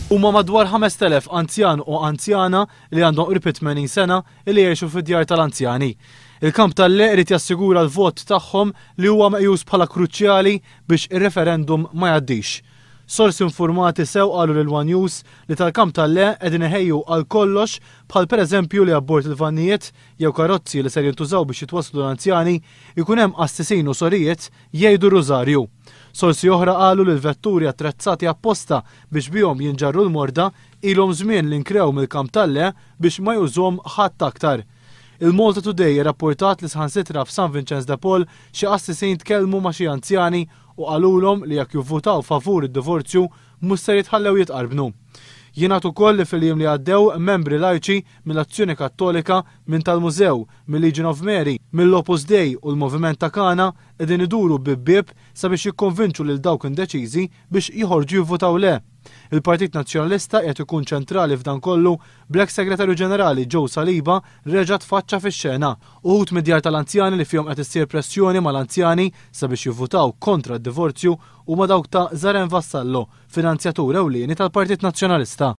Huma madwar 5,000 anzjan u anzjana li għandhom qrib 80 sena li jgħixu fid-djar tal-anzjani. Il-kamp tal-le irid jassigura l-vot tagħhom li huwa meqjus bħala kruċjali biex ir-referendum ma jgħaddix. Sorsi informati sew qalu lil One News li tal-kamp tal-le qegħdin iħejju għal kollox, bħal pereżempju li abbord il-vannijiet jew karozzi li ser jintużaw biex jitwasslu l-anzjani jkun hemm qassisin u sorijiet jgħidu rużarju. Sorsi oħra qalu li l-vetturi attrezzati apposta biex bihom jinġarru l-morda ilhom żmien li nkrew mill-kamp tal-le biex ma jużhom ħadd aktar. Il-Malta Today irrapportat li saħansitra f'San Vincenz de Paul xi qassisin tkellmu ma' xi anzjani u qalulhom li jekk jivvutaw favur id-divorzju mhux ser jitħallew jitqarbnu. Jingħad ukoll li fil-jiem li għaddew membri lajċi mill-Azzjoni Kattolika, minn tal-Mużew, mil-Legion of Mary, mill-Opus Dei u l-Moviment ta' Kana qegħdin iduru bieb bieb sabiex jikkonvinċu lil dawk indeċiżi biex joħorġu jivvutaw le. Il-Partit Nazzjonalista qiegħed ikun ċentrali f'dan kollu, bl-eks Segretarju Ġenerali Joe Saliba reġa' tfaċċa fix-xena. Uħud mid-djar tal-anzjani li fihom qed issir pressjoni mal-anzjani sabiex jivvutaw kontra d-divorzju huma dawk ta' Zaren Vassallo, finanzjatur ewlieni tal-Partit Nazzjonalista.